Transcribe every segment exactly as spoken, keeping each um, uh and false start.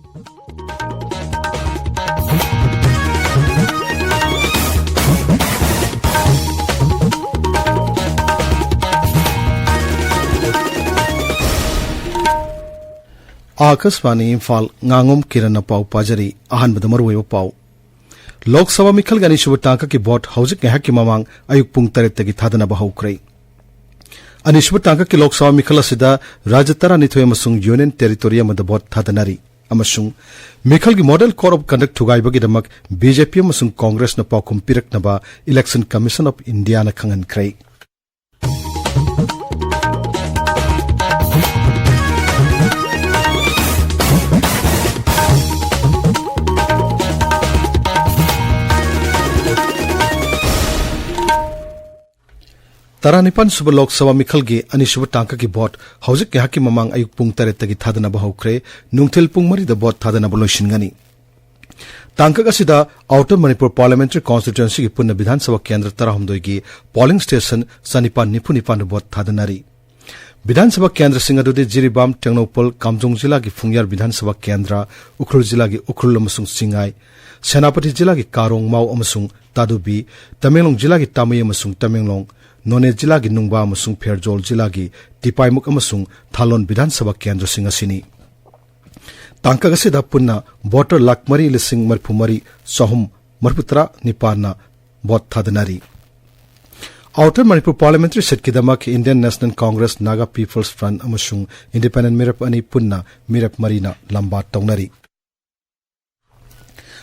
ꯑꯥꯀꯥꯁꯕꯥꯅꯤ ꯏꯝꯐꯥꯜ꯫ ꯉꯥꯉꯣꯝ ꯀꯤꯔꯟꯅ ꯄꯥꯎ ꯄꯥꯖꯔꯤ꯫ ꯑꯍꯥꯟꯕꯗ ꯃꯔꯨꯑꯣꯏꯕ ꯄꯥꯎ꯫ ꯂꯣꯛ ꯁꯚꯥ ꯃꯤꯈꯜꯒꯤ ꯑꯅꯤꯁꯨꯕ ꯇꯥꯡꯀꯛꯀꯤ ꯚꯣꯠ ꯍꯧꯖꯤꯛ ꯉꯥꯏꯍꯥꯛꯀꯤ ꯃꯃꯥꯡ ꯑꯌꯨꯛ ꯄꯨꯡ ꯇꯔꯦꯠꯇꯒꯤ ꯊꯥꯗꯅꯕ ꯍꯧꯈ꯭ꯔꯦ꯫ ꯑꯅꯤꯁꯨꯕ ꯇꯥꯡꯀꯛꯀꯤ ꯂꯣꯛ ꯁꯚꯥ ꯃꯤꯈꯜ ꯑꯁꯤꯗ ꯔꯥꯖ꯭ꯌ ꯇꯔꯥꯅꯤꯊꯣꯏ ꯑꯃꯁꯨꯡ ꯌꯨꯅꯤꯌꯟ ꯇꯦꯔꯤꯇꯣꯔꯤ ꯑꯃꯗ ꯚꯣꯠ ꯊꯥꯗꯅꯔꯤ ꯑꯃꯁꯨꯡ ꯃꯤꯈꯜꯒꯤ Model Code of Conduct ꯊꯨꯒꯥꯏꯕꯒꯤꯗꯃꯛ ꯕꯤ ꯖꯦ ꯄꯤ ꯑꯃꯁꯨꯡ ꯀꯣꯡꯒ꯭ꯔꯦꯁꯅ ꯄꯥꯎꯈꯨꯝ ꯄꯤꯔꯛꯅꯕ Election Commission of Indiaꯅ ꯈꯪꯍꯟꯈ꯭ꯔꯦ꯫ ꯇꯔꯥꯅꯤꯄꯥꯟ ꯁꯨꯕ ꯂꯣꯛ ꯁꯚꯥ ꯃꯤꯈꯜꯒꯤ ꯑꯅꯤꯁꯨꯕ ꯇꯥꯡꯀꯛꯀꯤ ꯚꯣꯠ ꯍꯧꯖꯤꯛ ꯉꯥꯏꯍꯥꯛꯀꯤ ꯃꯃꯥꯡ ꯑꯌꯨꯛ ꯄꯨꯡ ꯇꯔꯦꯠꯇꯒꯤ ꯊꯥꯗꯅꯕ ꯍꯧꯈ꯭ꯔꯦ꯫ ꯅꯨꯡꯊꯤꯜ ꯄꯨꯡ ꯃꯔꯤꯗ ꯚꯣꯠ ꯊꯥꯗꯅꯕ ꯂꯣꯏꯁꯤꯟꯒꯅꯤ꯫ ꯇꯥꯡꯀꯛ ꯑꯁꯤꯗ Outer Manipur Parliamentary Constituencyꯒꯤ ꯄꯨꯟꯅ ꯕꯤꯙꯥꯟ ꯁꯚꯥ ꯀꯦꯟꯗ꯭ꯔ ꯇꯔꯥꯍꯨꯝꯗꯣꯏꯒꯤ polling station ꯆꯅꯤꯄꯥꯟ ꯅꯤꯐꯨ ꯅꯤꯄꯥꯟꯗ ꯚꯣꯠ ꯊꯥꯗꯅꯔꯤ꯫ ꯕꯤꯙꯥꯟ ꯁꯚꯥ ꯀꯦꯟꯗ꯭ꯔꯁꯤꯡ ꯑꯗꯨꯗꯤ ꯖꯤꯔꯤꯕꯥꯝ, ꯇꯦꯡꯅꯧꯄꯜ, ꯀꯥꯝꯖꯣꯡ ꯖꯤꯂꯥꯒꯤ ꯐꯨꯡꯌꯥꯔ ꯕꯤꯙꯥꯟ ꯁꯚꯥ ꯀꯦꯟꯗ꯭ꯔ, ꯎꯈ꯭ꯔꯨꯜ ꯖꯤꯂꯥꯒꯤ ꯎꯈ꯭ꯔꯨꯜ ꯑꯃꯁꯨꯡ ꯆꯤꯡꯉꯥꯏ, ꯁꯦꯅꯥꯄꯇꯤ ꯖꯤꯂꯥꯒꯤ ꯀꯥꯔꯣꯡ, ꯃꯥꯎ ꯑꯃꯁꯨꯡ ꯇꯥꯗꯨꯕꯤ, ꯇꯃꯦꯡꯂꯣꯡ ꯖꯤꯂꯥꯒꯤ ꯇꯥꯃꯩ ꯑꯃꯁꯨꯡ ꯇꯃꯦꯡꯂꯣꯡ, ꯅꯣꯅꯦ ꯖꯤꯂꯥꯒꯤ ꯅꯨꯡꯕꯥ ꯑꯃꯁꯨꯡ ꯐꯦꯔꯖꯣꯜ ꯖꯤꯂꯥꯒꯤ ꯇꯤꯄꯥꯏꯃꯨꯛ ꯑꯃꯁꯨꯡ ꯊꯥꯂꯣꯟ ꯕꯤꯙꯥꯟ ꯁꯚꯥ ꯀꯦꯟꯗ꯭ꯔꯁꯤꯡ ꯑꯁꯤꯅꯤ꯫ ꯇꯥꯡꯀꯛ ꯑꯁꯤꯗ ꯄꯨꯟꯅ voter ꯂꯥꯈ ꯃꯔꯤ ꯂꯤꯁꯤꯡ ꯃꯔꯤꯐꯨ ꯃꯔꯤ ꯆꯍꯨꯝ ꯃꯔꯤꯐꯨ ꯇꯔꯥ ꯅꯤꯄꯥꯟꯅ ꯚꯣꯠ ꯊꯥꯗꯅꯔꯤ꯫ Outer Manipur Parliamentary seatꯀꯤꯗꯃꯛ Indian National Congress, Naga People's Front ꯑꯃꯁꯨꯡ Independent ꯃꯤꯔꯦꯞ ꯑꯅꯤ ꯄꯨꯟꯅ ꯃꯤꯔꯦꯞ ꯃꯔꯤꯅ ꯂꯝꯕꯥ ꯇꯧꯅꯔꯤ꯫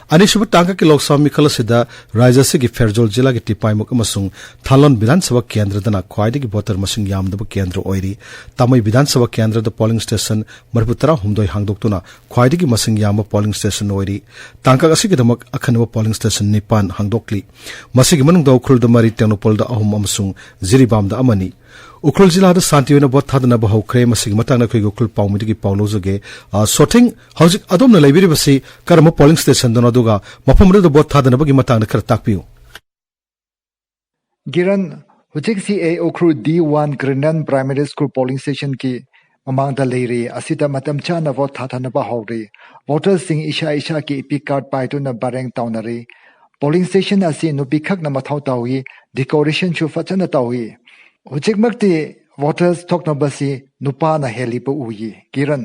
ꯑꯅꯤꯁꯨꯕ ꯇꯥꯡꯀꯛꯀꯤ ꯂꯣꯛ ꯁꯚꯥ ꯃꯤꯈꯜ ꯑꯁꯤꯗ ꯔꯥꯖ꯭ꯌ ꯑꯁꯤꯒꯤ ꯐꯦꯔꯖꯣꯜ ꯖꯤꯂꯥꯒꯤ ꯇꯤꯄꯥꯏꯃꯨꯛ ꯑꯃꯁꯨꯡ ꯊꯥꯂꯣꯟ ꯕꯤꯙꯥꯟ ꯁꯚꯥ ꯀꯦꯟꯗ꯭ꯔꯗꯅ ꯈ꯭ꯋꯥꯏꯗꯒꯤ voter ꯃꯁꯤꯡ ꯌꯥꯝꯗꯕ ꯀꯦꯟꯗ꯭ꯔ ꯑꯣꯏꯔꯤ꯫ ꯇꯥꯃꯩ ꯕꯤꯙꯥꯟ ꯁꯚꯥ ꯀꯦꯟꯗ꯭ꯔꯗ polling station ꯃꯔꯤꯐꯨ ꯇꯔꯥꯍꯨꯝꯗꯣꯏ ꯍꯥꯡꯗꯣꯛꯇꯨꯅ ꯈ꯭ꯋꯥꯏꯗꯒꯤ ꯃꯁꯤꯡ ꯌꯥꯝꯕ polling station ꯑꯣꯏꯔꯤ꯫ ꯇꯥꯡꯀꯛ ꯑꯁꯤꯒꯤꯗꯃꯛ ꯑꯈꯟꯅꯕ polling station ꯅꯤꯄꯥꯟ ꯍꯥꯡꯗꯣꯛꯂꯤ꯫ ꯃꯁꯤꯒꯤ ꯃꯅꯨꯡꯗ ꯎꯈ꯭ꯔꯨꯜꯗ ꯃꯔꯤ, ꯇꯦꯡꯅꯧꯄꯜꯗ ꯑꯍꯨꯝ ꯑꯃꯁꯨꯡ ꯖꯤꯔꯤꯕꯥꯝꯗ ꯑꯃꯅꯤ꯫ ꯎꯈ꯭ꯔꯨꯜ ꯖꯤꯂꯥꯗ ꯁꯥꯟꯇꯤ ꯑꯣꯏꯅ ꯚꯣꯠ ꯊꯥꯗꯅꯕ ꯍꯧꯈ꯭ꯔꯦ꯫ ꯃꯁꯤꯒꯤ ꯃꯇꯥꯡꯗ ꯑꯩꯈꯣꯏꯒꯤ ꯎꯈ꯭ꯔꯨꯜ ꯄꯥꯎꯃꯤꯗꯒꯤ ꯄꯥꯎ ꯂꯧꯖꯒꯦ꯫ ꯑ, ꯁꯣꯊꯤꯡ, ꯍꯧꯖꯤꯛ ꯑꯗꯣꯝꯅ ꯂꯩꯕꯤꯔꯤꯕꯁꯤ ꯀꯔꯝꯕ polling stationꯗꯅꯣ, ꯑꯗꯨꯒ ꯃꯐꯝ ꯑꯗꯨꯗ ꯚꯣꯠ ꯊꯥꯗꯅꯕꯒꯤ ꯃꯇꯥꯡꯗ ꯈꯔ ꯇꯥꯛꯄꯤꯌꯨ꯫ ꯒꯤꯔꯟ, ꯍꯧꯖꯤꯛꯁꯤ ꯑꯩ ꯎꯈ꯭ꯔꯨꯜ ꯗꯤ ꯋꯥꯟ ꯒ꯭ꯔꯦꯟꯗꯟ ꯄ꯭ꯔꯥꯏꯃꯔꯤ ꯁ꯭ꯀꯨꯜ polling stationꯒꯤ ꯃꯃꯥꯡꯗ ꯂꯩꯔꯤ꯫ ꯑꯁꯤꯗ ꯃꯇꯝ ꯆꯥꯅ ꯚꯣꯠ ꯊꯥꯗꯅꯕ ꯍꯧꯔꯤ꯫ ꯚꯣꯇꯔꯁꯤꯡ ꯏꯁꯥ ꯏꯁꯥꯒꯤ ꯏꯄꯤꯛ ꯀꯥꯔꯗ ꯄꯥꯏꯗꯨꯅ ꯄꯔꯦꯡ ꯇꯧꯅꯔꯤ꯫ ꯄꯣꯂꯤꯡ ꯁ꯭ꯇꯦꯁꯟ ꯑꯁꯤ ꯅꯨꯄꯤꯈꯛꯅ ꯃꯊꯧ ꯇꯧꯏ꯫ ꯗꯤꯀꯣꯔꯦꯁꯟꯁꯨ ꯐꯖꯅ ꯇꯧꯏ꯫ ꯍꯧꯖꯤꯛꯃꯛꯇꯤ ꯚꯣꯇꯔꯁ ꯊꯣꯛꯅꯕꯁꯤ ꯅꯨꯄꯥꯅ ꯍꯦꯜꯂꯤꯕ ꯎꯏ꯫ ꯀꯤꯔꯟ꯫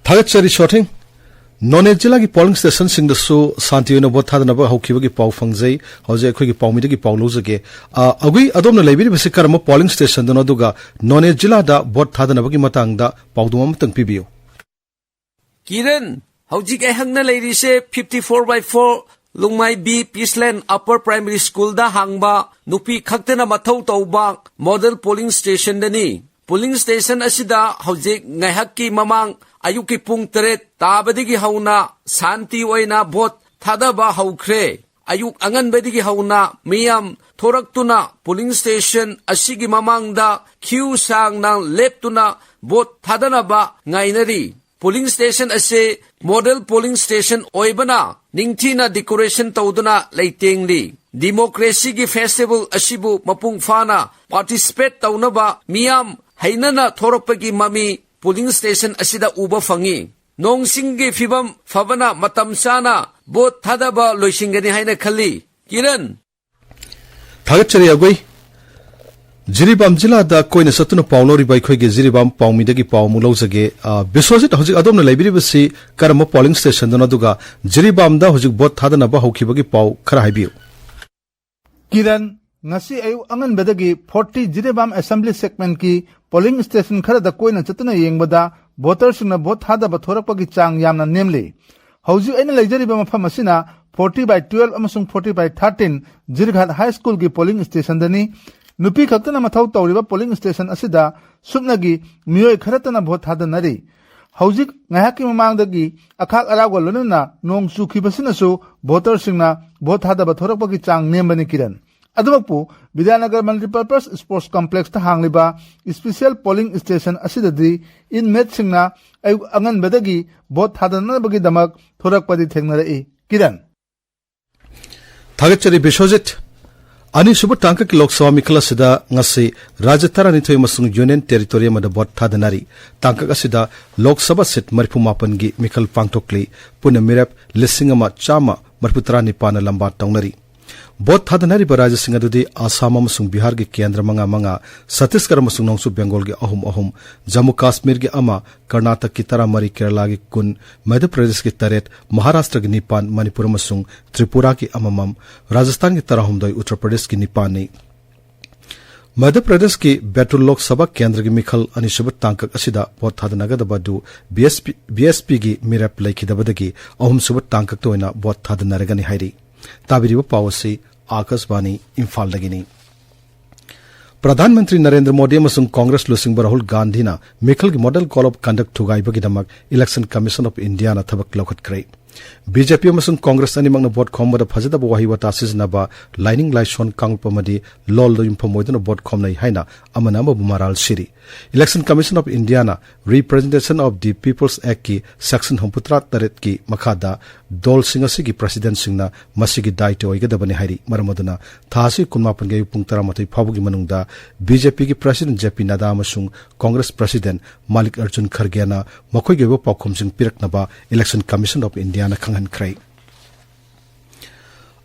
ꯊꯥꯒꯠꯆꯔꯤ ꯁꯣꯊꯤꯡ꯫ ꯅꯣꯅꯦ ꯖꯤꯂꯥꯒꯤ ꯄꯣꯂꯤꯡ ꯁ꯭ꯇꯦꯁꯟꯁꯤꯡꯗꯁꯨ ꯁꯥꯟꯇꯤ ꯑꯣꯏꯅ ꯚꯣꯠ ꯊꯥꯗꯅꯕ ꯍꯧꯈꯤꯕꯒꯤ ꯄꯥꯎ ꯐꯪꯖꯩ꯫ ꯍꯧꯖꯤꯛ ꯑꯩꯈꯣꯏꯒꯤ ꯄꯥꯎꯃꯤꯗꯒꯤ ꯄꯥꯎ ꯂꯧꯖꯒꯦ꯫ ꯑ, ꯑꯒꯨꯏ, ꯑꯗꯣꯝꯅ ꯂꯩꯕꯤꯔꯤꯕꯁꯤ ꯀꯔꯝꯕ ꯄꯣꯂꯤꯡ ꯁ꯭ꯇꯦꯁꯟꯗꯅꯣ, ꯑꯗꯨꯒ ꯅꯣꯅꯦ ꯖꯤꯂꯥꯗ ꯚꯣꯠ ꯊꯥꯗꯅꯕꯒꯤ ꯃꯇꯥꯡꯗ ꯄꯥꯎꯗꯝ ꯑꯃꯇꯪ ꯄꯤꯕꯤꯌꯨ꯫ ꯀꯤꯔꯟ, ꯍꯧꯖꯤꯛ ꯑꯩꯍꯥꯛꯅ ꯂꯩꯔꯤꯁꯦ fifty four by four ꯂꯨꯡꯃꯥꯏꯕꯤ ꯄꯤꯁꯂꯦꯟ ꯑꯞꯄꯔ ꯄ꯭ꯔꯥꯏꯃꯔꯤ ꯁ꯭ꯀꯨꯜꯗ ꯍꯥꯡꯕ ꯅꯨꯄꯤ ꯈꯛꯇꯅ ꯃꯊꯧ ꯇꯧꯕ ꯃꯣꯗꯦꯜ ꯄꯣꯂꯤꯡ ꯁ꯭ꯇꯦꯁꯟꯗꯅꯤ꯫ ꯄꯣꯂꯤꯡ ꯁ꯭ꯇꯦꯁꯟ ꯑꯁꯤꯗ ꯍꯧꯖꯤꯛ ꯉꯥꯏꯍꯥꯛꯀꯤ ꯃꯃꯥꯡ ꯑꯌꯨꯛꯀꯤ ꯄꯨꯡ ꯇꯔꯦꯠ ꯇꯥꯕꯗꯒꯤ ꯍꯧꯅ ꯁꯥꯟꯇꯤ ꯑꯣꯏꯅ ꯚꯣꯠ ꯊꯥꯗꯕ ꯍꯧꯈ꯭ꯔꯦ꯫ ꯑꯌꯨꯛ ꯑꯉꯟꯕꯗꯒꯤ ꯍꯧꯅ ꯃꯤꯌꯥꯝ ꯊꯣꯔꯛꯇꯨꯅ ꯄꯣꯂꯤꯡ ꯁ꯭ꯇꯦꯁꯟ ꯑꯁꯤꯒꯤ ꯃꯃꯥꯡꯗ ꯀ꯭ꯌꯨ ꯁꯥꯡꯅ ꯂꯦꯞꯇꯨꯅ ꯚꯣꯠ ꯊꯥꯗꯅꯕ ꯉꯥꯏꯅꯔꯤ꯫ ꯄꯣꯂꯤꯡ ꯁ꯭ꯇꯦꯁꯟ ꯑꯁꯤ ꯃꯣꯗꯦꯜ ꯄꯣꯂꯤꯡ ꯁ꯭ꯇꯦꯁꯟ ꯑꯣꯏꯕꯅ ꯅꯤꯡꯊꯤꯅ ꯗꯤꯀꯣꯔꯦꯁꯟ ꯇꯧꯗꯨꯅ ꯂꯩꯇꯦꯡꯂꯤ꯫ ꯗꯤꯃꯣꯀ꯭ꯔꯦꯁꯤꯒꯤ ꯐꯦꯁꯇꯤꯚꯦꯜ ꯑꯁꯤꯕꯨ ꯃꯄꯨꯡ ꯐꯥꯅ ꯄꯥꯔꯇꯤꯁꯤꯄꯦꯠ ꯇꯧꯅꯕ ꯃꯤꯌꯥꯝ ꯍꯩꯅꯅ ꯊꯣꯔꯛꯄꯒꯤ ꯃꯃꯤ ꯄꯣꯂꯤꯡ ꯁ꯭ꯇꯦꯁꯟ ꯑꯁꯤꯗ ꯎꯕ ꯐꯪꯏ꯫ ꯅꯣꯡꯁꯤꯡꯒꯤ ꯐꯤꯕꯝ ꯐꯕꯅ ꯃꯇꯝ ꯆꯥꯅ ꯚꯣꯠ ꯊꯥꯗꯕ ꯂꯣꯏꯁꯤꯟꯒꯅꯤ ꯍꯥꯏꯅ ꯈꯜꯂꯤ꯫ ꯀꯤꯔꯟ꯫ ꯊꯥꯒꯠꯆꯔꯤ ꯑꯒꯣꯏ꯫ ꯖꯤꯔꯤꯕꯥꯝ ꯖꯤꯂꯥꯗ ꯀꯣꯏꯅ ꯆꯠꯇꯨꯅ ꯄꯥꯎ ꯂꯧꯔꯤꯕ ꯑꯩꯈꯣꯏꯒꯤ ꯖꯤꯔꯤꯕꯥꯝ ꯄꯥꯎꯃꯤꯗꯒꯤ ꯄꯥꯎ ꯑꯃꯨꯛ ꯂꯧꯖꯒꯦ꯫ ꯑ, ꯕꯤꯁ꯭ꯋꯖꯤꯠ, ꯍꯧꯖꯤꯛ ꯑꯗꯣꯝꯅ ꯂꯩꯕꯤꯔꯤꯕꯁꯤ ꯀꯔꯝꯕ ꯄꯣꯂꯤꯡ ꯁ꯭ꯇꯦꯁꯟꯗꯅꯣ, ꯑꯗꯨꯒ ꯖꯤꯔꯤꯕꯥꯝꯗ ꯍꯧꯖꯤꯛ ꯚꯣꯠ ꯊꯥꯗꯅꯕ ꯍꯧꯈꯤꯕꯒꯤ ꯄꯥꯎ ꯈꯔ ꯍꯥꯏꯕꯤꯌꯨ꯫ ꯀꯤꯔꯟ, ꯉꯁꯤ ꯑꯌꯨꯛ ꯑꯉꯟꯕꯗꯒꯤ forty ꯖꯤꯔꯤꯕꯥꯝ ꯑꯦꯁꯦꯝꯕ꯭ꯂꯤ ꯁꯦꯒꯃꯦꯟꯠꯀꯤ ꯄꯣꯂꯤꯡ ꯁ꯭ꯇꯦꯁꯟ ꯈꯔꯗ ꯀꯣꯏꯅ ꯆꯠꯇꯨꯅ ꯌꯦꯡꯕꯗ ꯚꯣꯇꯔꯁꯤꯡꯅ ꯚꯣꯠ ꯊꯥꯗꯕ ꯊꯣꯔꯛꯄꯒꯤ ꯆꯥꯡ ꯌꯥꯝꯅ ꯅꯦꯝꯂꯤ꯫ ꯍꯧꯖꯤꯛ ꯑꯩꯅ ꯂꯩꯖꯔꯤꯕ ꯃꯐꯝ ꯑꯁꯤꯅ forty by twelve ꯑꯃꯁꯨꯡ forty by thirteen ꯖꯤꯔꯤꯘꯥꯠ ꯍꯥꯏ ꯁ꯭ꯀꯨꯜꯒꯤ ꯄꯣꯂꯤꯡ ꯁ꯭ꯇꯦꯁꯟꯗꯅꯤ꯫ ꯅꯨꯄꯤ ꯈꯛꯇꯅ ꯃꯊꯧ ꯇꯧꯔꯤꯕ ꯄꯣꯂꯤꯡ ꯁ꯭ꯇꯦꯁꯟ ꯑꯁꯤꯗ ꯁꯨꯞꯅꯒꯤ ꯃꯤꯑꯣꯏ ꯈꯔꯇꯅ ꯚꯣꯠ ꯊꯥꯗꯅꯔꯤ꯫ ꯍꯧꯖꯤꯛ ꯉꯥꯏꯍꯥꯛꯀꯤ ꯃꯃꯥꯡꯗꯒꯤ ꯑꯈꯥꯛ ꯑꯔꯥꯎꯒ ꯂꯣꯏꯅꯅ ꯅꯣꯡ ꯆꯨꯈꯤꯕꯁꯤꯅꯁꯨ ꯚꯣꯇꯔꯁꯤꯡꯅ ꯚꯣꯠ ꯊꯥꯗꯕ ꯊꯣꯔꯛꯄꯒꯤ ꯆꯥꯡ ꯅꯦꯝꯕꯅꯤ, ꯀꯤꯔꯟ꯫ ꯑꯗꯨꯃꯛꯄꯨ, ꯕꯤꯗ꯭ꯌꯥꯅꯒꯔ multipurpose sports ꯀꯝꯄ꯭ꯂꯦꯛꯁꯇ ꯍꯥꯡꯂꯤꯕ special polling station ꯑꯁꯤꯗꯗꯤ ꯏꯟꯃꯦꯠꯁꯤꯡꯅ ꯑꯌꯨꯛ ꯑꯉꯟꯕꯗꯒꯤ ꯚꯣꯠ ꯊꯥꯗꯅꯕꯒꯤꯗꯃꯛ ꯊꯣꯔꯛꯄꯗꯤ ꯊꯦꯡꯅꯔꯛꯏ꯫ ꯀꯤꯔꯟ꯫ ꯊꯥꯒꯠꯆꯔꯤ ꯕꯤꯁ꯭ꯋꯖꯤꯠ꯫ ꯑꯅꯤꯁꯨꯕ ꯇꯥꯡꯀꯛꯀꯤ ꯂꯣꯛ ꯁꯚꯥ ꯃꯤꯈꯜ ꯑꯁꯤꯗ ꯉꯁꯤ ꯔꯥꯖ꯭ꯌ ꯇꯔꯥꯅꯤꯊꯣꯏ ꯑꯃꯁꯨꯡ ꯌꯨꯅꯤꯌꯟ ꯇꯦꯔꯤꯇꯣꯔꯤ ꯑꯃꯗ ꯚꯣꯠ ꯊꯥꯗꯅꯔꯤ꯫ ꯇꯥꯡꯀꯛ ꯑꯁꯤꯗ ꯂꯣꯛ ꯁꯚꯥ ꯁꯤꯠ ꯃꯔꯤꯐꯨ ꯃꯥꯄꯟꯒꯤ ꯃꯤꯈꯜ ꯄꯥꯡꯊꯣꯛꯂꯤ꯫ ꯄꯨꯟꯅ ꯃꯤꯔꯦꯞ ꯂꯤꯁꯤꯡ ꯑꯃ ꯆꯥꯝꯃ ꯃꯔꯤꯐꯨ ꯇꯔꯥ ꯅꯤꯄꯥꯟꯅ ꯂꯝꯕꯥ ꯇꯧꯅꯔꯤ꯫ ꯚꯣꯠ ꯊꯥꯗꯅꯔꯤꯕ ꯔꯥꯖ꯭ꯌꯁꯤꯡ ꯑꯗꯨꯗꯤ ꯑꯁꯥꯝ ꯑꯃꯁꯨꯡ ꯕꯤꯍꯥꯔꯒꯤ ꯀꯦꯟꯗ꯭ꯔ ꯃꯉꯥ ꯃꯉꯥ, ꯁꯠꯇꯤꯁꯒꯔ ꯑꯃꯁꯨꯡ ꯅꯣꯡꯆꯨꯞ ꯕꯦꯡꯒꯣꯜꯒꯤ ꯑꯍꯨꯝ ꯑꯍꯨꯝ, ꯖꯝꯃꯨ ꯀꯥꯁꯃꯤꯔꯒꯤ ꯑꯃ, ꯀꯔꯅꯥꯇꯛꯀꯤ ꯇꯔꯥꯃꯔꯤ, ꯀꯦꯔꯂꯥꯒꯤ ꯀꯨꯟ, ꯃꯙ꯭ꯌ ꯄ꯭ꯔꯗꯦꯁꯀꯤ ꯇꯔꯦꯠ, ꯃꯍꯥꯔꯥꯁꯇ꯭ꯔꯒꯤ ꯅꯤꯄꯥꯟ, ꯃꯅꯤꯄꯨꯔ ꯑꯃꯁꯨꯡ ꯇ꯭ꯔꯤꯄꯨꯔꯥꯒꯤ ꯑꯃꯃꯝ, ꯔꯥꯖꯁꯊꯥꯟꯒꯤ ꯇꯔꯥꯍꯨꯝꯗꯣꯏ, ꯎꯠꯇꯔ ꯄ꯭ꯔꯗꯦꯁꯀꯤ ꯅꯤꯄꯥꯟꯅꯤ꯫ ꯃꯙ꯭ꯌ ꯄ꯭ꯔꯗꯦꯁꯀꯤ ꯕꯦꯇꯨꯜ ꯂꯣꯛ ꯁꯚꯥ ꯀꯦꯟꯗ꯭ꯔꯒꯤ ꯃꯤꯈꯜ ꯑꯅꯤꯁꯨꯕ ꯇꯥꯡꯀꯛ ꯑꯁꯤꯗ ꯚꯣꯠ ꯊꯥꯗꯅꯒꯗꯕ ꯑꯗꯨ ꯕꯤ ꯑꯦꯁ ꯄꯤ, ꯕꯤ ꯑꯦꯁ ꯄꯤꯒꯤ ꯃꯤꯔꯦꯞ ꯂꯩꯈꯤꯗꯕꯗꯒꯤ ꯑꯍꯨꯝꯁꯨꯕ ꯇꯥꯡꯀꯛꯇ ꯑꯣꯏꯅ ꯚꯣꯠ ꯊꯥꯗꯅꯔꯒꯅꯤ ꯍꯥꯏꯔꯤ꯫ ꯇꯥꯕꯤꯔꯤꯕ ꯄꯥꯎ ꯑꯁꯤ ꯑꯥꯀꯥꯁꯕꯥꯅꯤ ꯏꯝꯐꯥꯜꯗꯒꯤꯅꯤ꯫ ꯄ꯭ꯔꯙꯥꯟ ꯃꯟꯇ꯭ꯔꯤ ꯅꯔꯦꯟꯗ꯭ꯔ ꯃꯣꯗꯤ ꯑꯃꯁꯨꯡ ꯀꯣꯡꯒ꯭ꯔꯦꯁ ꯂꯨꯆꯤꯡꯕ ꯔꯥꯍꯨꯜ ꯒꯥꯟꯙꯤꯅ ꯃꯤꯈꯜꯒꯤ Model Code of Conduct ꯊꯨꯒꯥꯏꯕꯒꯤꯗꯃꯛ Election Commission of Indiaꯅ ꯊꯕꯛ ꯂꯧꯈꯠꯈ꯭ꯔꯦ꯫ ꯕꯤ ꯖꯦ ꯄꯤ ꯑꯃꯁꯨꯡ ꯀꯣꯡꯒ꯭ꯔꯦꯁ ꯑꯅꯤꯃꯛꯅ ꯚꯣꯠ ꯈꯣꯝꯕꯗ ꯐꯖꯗꯕ ꯋꯥꯍꯩ ꯋꯥꯇꯥ ꯁꯤꯖꯤꯟꯅꯕ, ꯂꯥꯏꯅꯤꯡ ꯂꯥꯏꯁꯣꯟ ꯀꯥꯡꯂꯨꯞ ꯑꯃꯗꯤ ꯂꯣꯜꯗ ꯌꯨꯝꯐꯝ ꯑꯣꯏꯗꯨꯅ ꯚꯣꯠ ꯈꯣꯝꯅꯩ ꯍꯥꯏꯅ ꯑꯃꯅ ꯑꯃꯕꯨ ꯃꯔꯥꯜ ꯁꯤꯔꯤ꯫ Election Commission of Indiaꯅ Representation of the People's Actꯀꯤ section ꯍꯨꯝꯐꯨꯇꯔꯥ ꯇꯔꯦꯠꯀꯤ ꯃꯈꯥꯗ ꯗꯣꯜꯁꯤꯡ ꯑꯁꯤꯒꯤ presidentꯁꯤꯡꯅ ꯃꯁꯤꯒꯤ ꯗꯥꯏꯇ ꯑꯣꯏꯒꯗꯕꯅꯤ ꯍꯥꯏꯔꯤ꯫ ꯃꯔꯝ ꯑꯗꯨꯅ ꯊꯥ ꯑꯁꯤ ꯀꯨꯟꯃꯥꯄꯟꯒꯤ ꯑꯌꯨꯛ ꯄꯨꯡ ꯇꯔꯥꯃꯥꯊꯣꯏ ꯐꯥꯎꯕꯒꯤ ꯃꯅꯨꯡꯗ ꯕꯤ ꯖꯦ ꯄꯤꯒꯤ president ꯖꯦ ꯄꯤ ꯅꯗꯥ ꯑꯃꯁꯨꯡ ꯀꯣꯡꯒ꯭ꯔꯦꯁ president ꯃꯥꯂꯤꯛ ꯑꯔꯖꯨꯟ ꯈꯔꯒꯦꯅ ꯃꯈꯣꯏꯒꯤ ꯑꯣꯏꯕ ꯄꯥꯎꯈꯨꯝꯁꯤꯡ ꯄꯤꯔꯛꯅꯕ Election Commission of Indiaꯅ ꯈꯪꯍꯟꯈ꯭ꯔꯦ꯫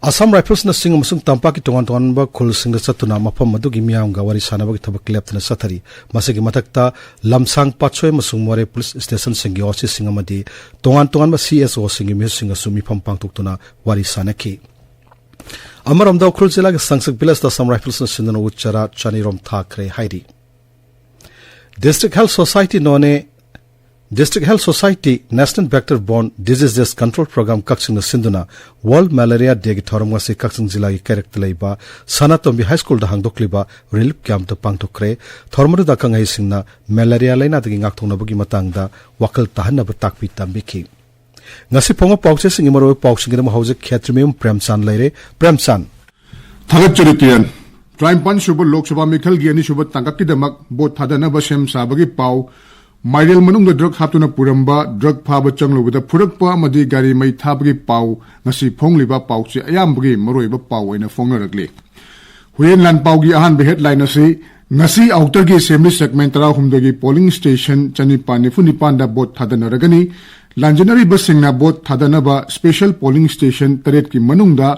ꯑꯁꯥꯝ ꯔꯥꯏꯐꯜꯁꯅ ꯆꯤꯡ ꯑꯃꯁꯨꯡ ꯇꯝꯄꯥꯛꯀꯤ ꯇꯣꯉꯥꯟ ꯇꯣꯉꯥꯟꯕ ꯈꯨꯜꯁꯤꯡꯗ ꯆꯠꯇꯨꯅ ꯃꯐꯝ ꯑꯗꯨꯒꯤ ꯃꯤꯌꯥꯝꯒ ꯋꯥꯔꯤ ꯁꯥꯟꯅꯕꯒꯤ ꯊꯕꯛ ꯂꯦꯞꯇꯅ ꯆꯠꯊꯔꯤ꯫ ꯃꯁꯤꯒꯤ ꯃꯊꯛꯇ ꯂꯝꯁꯥꯡ, ꯄꯥꯠꯁꯣꯏ ꯑꯃꯁꯨꯡ ꯃꯣꯔꯦ ꯄꯨꯂꯤꯁ ꯁ꯭ꯇꯦꯁꯟꯁꯤꯡꯒꯤ ꯑꯣ ꯁꯤꯁꯤꯡ ꯑꯃꯗꯤ ꯇꯣꯉꯥꯟ ꯇꯣꯉꯥꯟꯕ ꯁꯤ ꯑꯦꯁ ꯑꯣꯁꯤꯡꯒꯤ ꯃꯤꯍꯨꯠꯁꯤꯡꯒꯁꯨ ꯃꯤꯐꯝ ꯄꯥꯡꯊꯣꯛꯇꯨꯅ ꯋꯥꯔꯤ ꯁꯥꯟꯅꯈꯤ꯫ ꯑꯃꯔꯣꯝꯗ ꯎꯈ꯭ꯔꯨꯜ ꯖꯤꯂꯥꯒꯤ ꯁꯪꯁꯛ ꯚꯤꯂꯦꯖꯇ ꯑꯁꯥꯝ ꯔꯥꯏꯐꯜꯁꯅ ꯁꯤꯟꯗꯨꯅ ꯎ ꯆꯥꯔꯥ ꯆꯅꯤꯔꯣꯝ ꯊꯥꯈ꯭ꯔꯦ ꯍꯥꯏꯔꯤ꯫ District Health Society ꯅꯣꯅꯦ, District Health Society National Vector Borne Diseases Control Program ꯀꯛꯆꯤꯡꯅ ꯁꯤꯟꯗꯨꯅ World Malaria Dayꯒꯤ ꯊꯧꯔꯝ ꯉꯁꯤ ꯀꯛꯆꯤꯡ ꯖꯤꯂꯥꯒꯤ ꯀꯩꯔꯛꯇ ꯂꯩꯕ ꯁꯅꯥꯇꯣꯝꯕꯤ ꯍꯥꯏ ꯁ꯭ꯀꯨꯜꯗ ꯍꯥꯡꯗꯣꯛꯂꯤꯕ ꯔꯤꯂꯤꯐ ꯀꯦꯝꯞꯇ ꯄꯥꯡꯊꯣꯛꯈ꯭ꯔꯦ꯫ ꯊꯧꯔꯝ ꯑꯗꯨꯗ ꯑꯈꯪ ꯑꯍꯩꯁꯤꯡꯅ ꯃꯦꯂꯦꯔꯤꯌꯥ ꯂꯥꯏꯅꯥꯗꯒꯤ ꯉꯥꯛꯊꯣꯛꯅꯕꯒꯤ ꯃꯇꯥꯡꯗ ꯋꯥꯈꯜ ꯇꯥꯍꯟꯅꯕ ꯇꯥꯛꯄꯤ ꯇꯝꯕꯤꯈꯤ꯫ ꯉꯁꯤ ꯐꯣꯡꯕ ꯄꯥꯎꯆꯦꯁꯤꯡꯒꯤ ꯃꯔꯨꯑꯣꯏꯕ ꯄꯥꯎꯁꯤꯡꯒꯤꯗꯃꯛ ꯍꯧꯖꯤꯛ ꯈꯦꯇ꯭ꯔꯤꯃꯌꯨꯝ ꯄ꯭ꯔꯦꯝꯆꯥꯟ ꯂꯩꯔꯦ꯫ ꯄ꯭ꯔꯦꯝꯆꯥꯟ꯫ ꯊꯥꯒꯠꯆꯔꯤ ꯇꯦꯟ꯫ ꯇꯔꯥꯅꯤꯄꯥꯟ ꯁꯨꯕ ꯂꯣꯛ ꯁꯚꯥ ꯃꯤꯈꯜꯒꯤ ꯑꯅꯤꯁꯨꯕ ꯇꯥꯡꯀꯛꯀꯤꯗꯃꯛ ꯚꯣꯠ ꯊꯥꯗꯅꯕ ꯁꯦꯝ ꯁꯥꯕꯒꯤ ꯄꯥꯎ, ꯃꯥꯏꯔꯦꯜ ꯃꯅꯨꯡꯗ ꯗ꯭ꯔꯒ ꯍꯥꯞꯇꯨꯅ ꯄꯨꯔꯝꯕ, ꯗ꯭ꯔꯒ ꯐꯥꯕ ꯆꯪꯂꯨꯕꯗ ꯐꯨꯔꯛꯄ ꯑꯃꯗꯤ ꯒꯥꯔꯤ ꯃꯩ ꯊꯥꯕꯒꯤ ꯄꯥꯎ ꯉꯁꯤ ꯐꯣꯡꯂꯤꯕ ꯄꯥꯎꯆꯦ ꯑꯌꯥꯝꯕꯒꯤ ꯃꯔꯨꯑꯣꯏꯕ ꯄꯥꯎ ꯑꯣꯏꯅ ꯐꯣꯡꯅꯔꯛꯂꯤ꯫ ꯍꯨꯏꯌꯦꯟ ꯂꯥꯟꯄꯥꯎꯒꯤ ꯑꯍꯥꯟꯕ headline ꯑꯁꯤ, ꯉꯁꯤ outerꯒꯤ assembly segment ꯇꯔꯥꯍꯨꯝꯗꯣꯏꯒꯤ polling station ꯆꯅꯤꯄꯥꯟ ꯅꯤꯐꯨ ꯅꯤꯄꯥꯟꯗ vote ꯊꯥꯗꯅꯔꯒꯅꯤ꯫ ꯂꯥꯟꯖꯦꯟꯅꯔꯤꯕꯁꯤꯡꯅ vote ꯊꯥꯗꯅꯕ special polling station ꯇꯔꯦꯠꯀꯤ ꯃꯅꯨꯡꯗ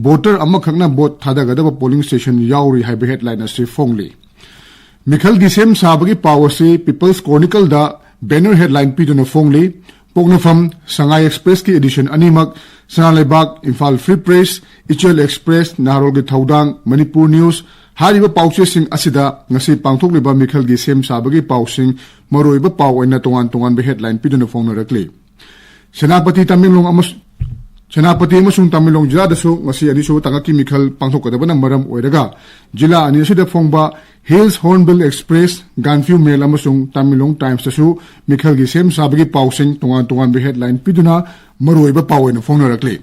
voter ꯑꯃꯈꯛꯅ vote ꯊꯥꯗꯒꯗꯕ polling station ꯌꯥꯎꯔꯤ ꯍꯥꯏꯕ headline ꯑꯁꯤ ꯐꯣꯡꯂꯤ꯫ ꯃꯤꯈꯜꯒꯤ ꯁꯦꯝ ꯁꯥꯕꯒꯤ ꯄꯥꯎ ꯑꯁꯤ People's Chronicleꯗ banner headline ꯄꯤꯗꯨꯅ ꯐꯣꯡꯂꯤ꯫ ꯄꯣꯛꯅꯐꯝ, ꯁꯉꯥꯏ Expressꯀꯤ edition ꯑꯅꯤꯃꯛ, ꯁꯅꯥ ꯂꯩꯕꯥꯛ, ꯏꯝꯐꯥꯜ Free Press, ꯏꯆꯦꯜ Express, ꯅꯍꯥꯔꯣꯜꯒꯤ ꯊꯧꯗꯥꯡ, ꯃꯅꯤꯄꯨꯔ News ꯍꯥꯏꯔꯤꯕ ꯄꯥꯎꯆꯦꯁꯤꯡ ꯑꯁꯤꯗ ꯉꯁꯤ ꯄꯥꯡꯊꯣꯛꯂꯤꯕ ꯃꯤꯈꯜꯒꯤ ꯁꯦꯝ ꯁꯥꯕꯒꯤ ꯄꯥꯎꯁꯤꯡ ꯃꯔꯨꯑꯣꯏꯕ ꯄꯥꯎ ꯑꯣꯏꯅ ꯇꯣꯉꯥꯟ ꯇꯣꯉꯥꯟꯕ headline ꯄꯤꯗꯨꯅ ꯐꯣꯡꯅꯔꯛꯂꯤ꯫ ꯁꯦꯅꯥꯄꯇꯤ ꯇꯃꯦꯡꯂꯣꯡ ꯑꯃꯁꯨ-, ꯁꯦꯅꯥꯄꯇꯤ ꯑꯃꯁꯨꯡ ꯇꯃꯦꯡꯂꯣꯡ ꯖꯤꯂꯥꯗꯁꯨ ꯉꯁꯤ ꯑꯅꯤꯁꯨꯕ ꯇꯥꯡꯀꯛꯀꯤ ꯃꯤꯈꯜ ꯄꯥꯡꯊꯣꯛꯀꯗꯕꯅ ꯃꯔꯝ ꯑꯣꯏꯔꯒ ꯖꯤꯂꯥ ꯑꯅꯤ ꯑꯁꯤꯗ ꯐꯣꯡꯕ Hills Hornbill Express, Gaanphiu Mail ꯑꯃꯁꯨꯡ Tamenglong Timesꯇꯁꯨ ꯃꯤꯈꯜꯒꯤ ꯁꯦꯝ ꯁꯥꯕꯒꯤ ꯄꯥꯎꯁꯤꯡ ꯇꯣꯉꯥꯟ ꯇꯣꯉꯥꯟꯕ headline ꯄꯤꯗꯨꯅ ꯃꯔꯨꯑꯣꯏꯕ ꯄꯥꯎ ꯑꯣꯏꯅ ꯐꯣꯡꯅꯔꯛꯂꯤ꯫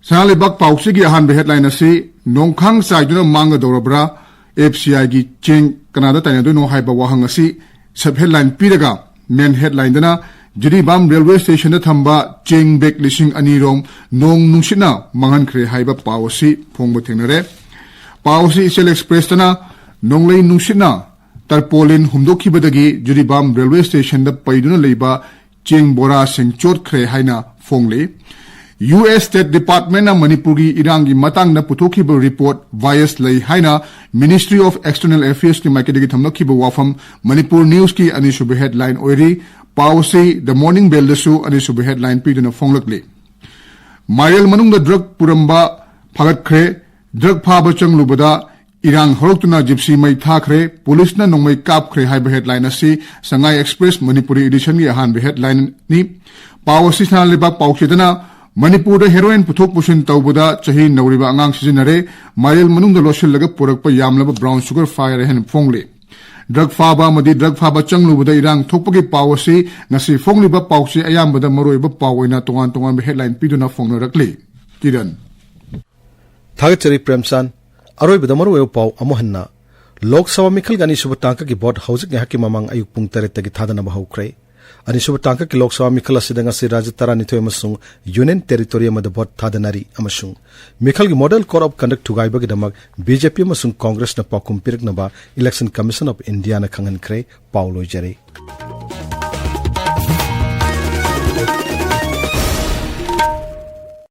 ꯁꯅꯥ ꯂꯩꯕꯥꯛ ꯄꯥꯎꯆꯦꯒꯤ ꯑꯍꯥꯟꯕ headline ꯑꯁꯤ, ꯅꯣꯡꯈꯥꯡ ꯆꯥꯏꯗꯨꯅ ꯃꯥꯡꯒꯗꯧꯔꯕ꯭ꯔꯥ? FCIꯒꯤ ꯆꯦꯡ ꯀꯅꯥꯗ ꯇꯥꯏꯅꯗꯣꯏꯅꯣ ꯍꯥꯏꯕ ꯋꯥꯍꯪ ꯑꯁꯤ sub headline ꯄꯤꯔꯒ, main headlineꯗꯅ ꯖꯤꯔꯤꯕꯥꯝ railway stationꯗ ꯊꯝꯕ ꯆꯦꯡ bag ꯂꯤꯁꯤꯡ ꯑꯅꯤ ꯔꯣꯝ ꯅꯣꯡ ꯅꯨꯡꯁꯤꯠꯅ ꯃꯥꯡꯍꯟꯈ꯭ꯔꯦ ꯍꯥꯏꯕ ꯄꯥꯎ ꯑꯁꯤ ꯐꯣꯡꯕ ꯊꯦꯡꯅꯔꯦ꯫ ꯄꯥꯎ ꯑꯁꯤ ꯏꯆꯦꯜ Expressꯇꯅ ꯅꯣꯡꯂꯩ ꯅꯨꯡꯁꯤꯠꯅ tarpaulin ꯍꯨꯝꯗꯣꯛꯈꯤꯕꯗꯒꯤ ꯖꯤꯔꯤꯕꯥꯝ railway stationꯗ ꯄꯩꯗꯨꯅ ꯂꯩꯕ ꯆꯦꯡ ꯕꯣꯔꯥꯁꯤꯡ ꯆꯣꯠꯈ꯭ꯔꯦ ꯍꯥꯏꯅ ꯐꯣꯡꯂꯤ꯫ US State Departmentꯅ ꯃꯅꯤꯄꯨꯔꯒꯤ ꯏꯔꯥꯡꯒꯤ ꯃꯇꯥꯡꯗ ꯄꯨꯊꯣꯛꯈꯤꯕ report bias ꯂꯩ ꯍꯥꯏꯅ Ministry of External Affairsꯀꯤ ꯃꯥꯏꯀꯩꯗꯒꯤ ꯊꯝꯂꯛꯈꯤꯕ ꯋꯥꯐꯝ Manipur Newsꯀꯤ ꯑꯅꯤꯁꯨꯕ headline ꯑꯣꯏꯔꯤ꯫ ꯄꯥꯎ ꯑꯁꯤ The Morning Bellꯗꯁꯨ ꯑꯅꯤꯁꯨꯕ headline ꯄꯤꯗꯨꯅ ꯐꯣꯡꯂꯛꯂꯤ꯫ ꯃꯥꯏꯔꯦꯜ ꯃꯅꯨꯡꯗ drug ꯄꯨꯔꯝꯕ ꯐꯥꯒꯠꯈ꯭ꯔꯦ꯫ Drug ꯐꯥꯕ ꯆꯪꯂꯨꯕꯗ ꯏꯔꯥꯡ ꯍꯧꯔꯛꯇꯨꯅ Gypsy ꯃꯩ ꯊꯥꯈ꯭ꯔꯦ, ꯄꯨꯂꯤꯁꯅ ꯅꯣꯡꯃꯩ ꯀꯥꯞꯈ꯭ꯔꯦ ꯍꯥꯏꯕ headline ꯑꯁꯤ ꯁꯉꯥꯏ Express ꯃꯅꯤꯄꯨꯔꯤ editionꯒꯤ ꯑꯍꯥꯟꯕ headlineꯅꯤ꯫ ꯄꯥꯎ ꯑꯁꯤ ꯁꯅꯥ ꯂꯩꯕꯥꯛ ꯄꯥꯎꯆꯦꯗꯅ ꯃꯅꯤꯄꯨꯔꯗ heroin ꯄꯨꯊꯣꯛ ꯄꯨꯁꯤꯟ ꯇꯧꯕꯗ ꯆꯍꯤ ꯅꯧꯔꯤꯕ ꯑꯉꯥꯡ ꯁꯤꯖꯤꯟꯅꯔꯦ, ꯃꯥꯏꯔꯦꯜ ꯃꯅꯨꯡꯗ ꯂꯣꯠꯁꯤꯜꯂꯒ ꯄꯨꯔꯛꯄ ꯌꯥꯝꯂꯕ brown sugar ꯐꯥꯔꯦ ꯍꯥꯏꯅ ꯐꯣꯡꯂꯤ꯫ Drug ꯐꯥꯕ ꯑꯃꯗꯤ drug ꯐꯥꯕ ꯆꯪꯂꯨꯕꯗ ꯏꯔꯥꯡ ꯊꯣꯛꯄꯒꯤ ꯄꯥꯎ ꯑꯁꯤ ꯉꯁꯤ ꯐꯣꯡꯂꯤꯕ ꯄꯥꯎꯆꯦ ꯑꯌꯥꯝꯕꯗ ꯃꯔꯨꯑꯣꯏꯕ ꯄꯥꯎ ꯑꯣꯏꯅ ꯇꯣꯉꯥꯟ ꯇꯣꯉꯥꯟꯕ headline ꯄꯤꯗꯨꯅ ꯐꯣꯡꯅꯔꯛꯂꯤ꯫ ꯀꯤꯔꯟ꯫ ꯊꯥꯒꯠꯆꯔꯤ ꯄ꯭ꯔꯦꯝꯆꯥꯟ꯫ ꯑꯔꯣꯏꯕꯗ ꯃꯔꯨꯑꯣꯏꯕ ꯄꯥꯎ ꯑꯃꯨꯛ ꯍꯟꯅ꯫ ꯂꯣꯛ ꯁꯚꯥ ꯃꯤꯈꯜꯒꯤ ꯑꯅꯤꯁꯨꯕ ꯇꯥꯡꯀꯛꯀꯤ vote ꯍꯧꯖꯤꯛ ꯉꯥꯏꯍꯥꯛꯀꯤ ꯃꯃꯥꯡ ꯑꯌꯨꯛ ꯄꯨꯡ ꯇꯔꯦꯠꯇꯒꯤ ꯊꯥꯗꯅꯕ ꯍꯧꯈ꯭ꯔꯦ꯫ ꯑꯅꯤꯁꯨꯕ ꯇꯥꯡꯀꯛꯀꯤ ꯂꯣꯛ ꯁꯚꯥ ꯃꯤꯈꯜ ꯑꯁꯤꯗ ꯉꯁꯤ ꯔꯥꯖ꯭ꯌ ꯇꯔꯥꯅꯤꯊꯣꯏ ꯑꯃꯁꯨꯡ ꯌꯨꯅꯤꯌꯟ ꯇꯦꯔꯤꯇꯣꯔꯤ ꯑꯃꯗ ꯚꯣꯠ ꯊꯥꯗꯅꯔꯤ ꯑꯃꯁꯨꯡ ꯃꯤꯈꯜꯒꯤ ꯃꯣꯗꯦꯜ ꯀꯣꯗ ꯑꯣꯐ ꯀꯟꯗꯛ ꯊꯨꯒꯥꯏꯕꯒꯤꯗꯃꯛ ꯕꯤ ꯖꯦ ꯄꯤ ꯑꯃꯁꯨꯡ ꯀꯣꯡꯒ꯭ꯔꯦꯁꯅ ꯄꯥꯎꯈꯨꯝ ꯄꯤꯔꯛꯅꯕ ꯏꯂꯦꯛꯁꯟ ꯀꯃꯤꯁꯟ ꯑꯣꯐ ꯏꯟꯗꯤꯌꯥꯅ ꯈꯪꯍꯟꯈ꯭ꯔꯦ꯫ ꯄꯥꯎ ꯂꯣꯏꯖꯔꯦ꯫